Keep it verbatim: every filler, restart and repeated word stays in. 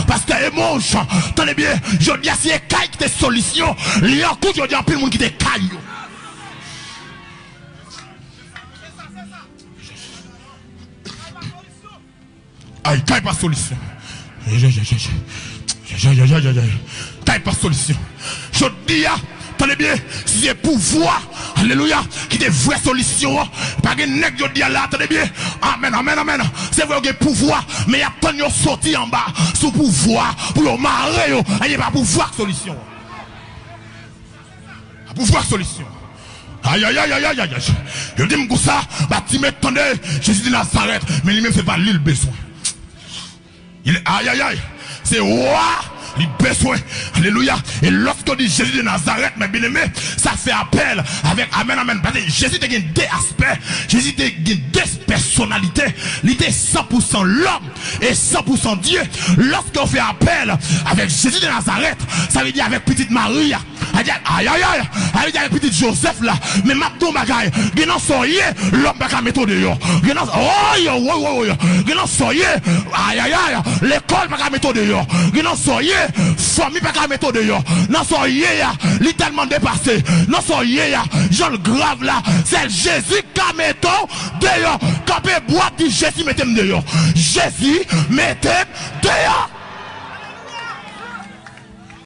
Pastè Emoj, tande byen, jodi a si e kay ki te solisyon, li an kout jodi a anpil moun kite kay yo. Ay, kay pa solisyon. Kay pa solisyon. Jodi a, tande byen, si se pouvwa, alelouya, ki te vrè solisyon an, pa gen nèg jodi a la, tande byen, amèn, amèn, amèn. Se vre yo gen pouvwa, men y ap tann yo soti anba sou pouvwa pou yo mare yo. Anyen pa pouvwa k solisyon an. Pouvwa solisyon. Ayayayayayay. Yo di m konsa, Batime tande Jezi de Nazarèt, men li menm se pa li l bezwen. Li, ayayay, se wa li bezwen. Alelouya. E lòske yo di Jezi de Nazarèt, mè byeneme, sa fè apèl avèk amèn, amèn. Paske Jezi te gen de aspè. Jezi te gen de pèsonalite. Li te san pou san lòm e san pou san Dye. Lòske yo fè apèl avèk Jezi de Nazarèt, sa vle di avèk pitit Mari a, ayayay, ayayay, avèk pitit Jozèf la. Men m ap di w yon bagay, gen nan sa w ye, lòm pa ka mete w deyò. Gen nan, oy, oy, oy, oy, gen nan sa w ye, ayayay, lekòl pa ka mete w deyò. Gen nan sa w ye, fanmi pa ka mete w deyò. Nan sa w ye a, li tèlman depase. Nan sa w ye a, jan l grav la, sèl Jezi k ka mete w deyò. Kanpe bwat, di, Jezi mete m deyò. Jezi mete m deyò.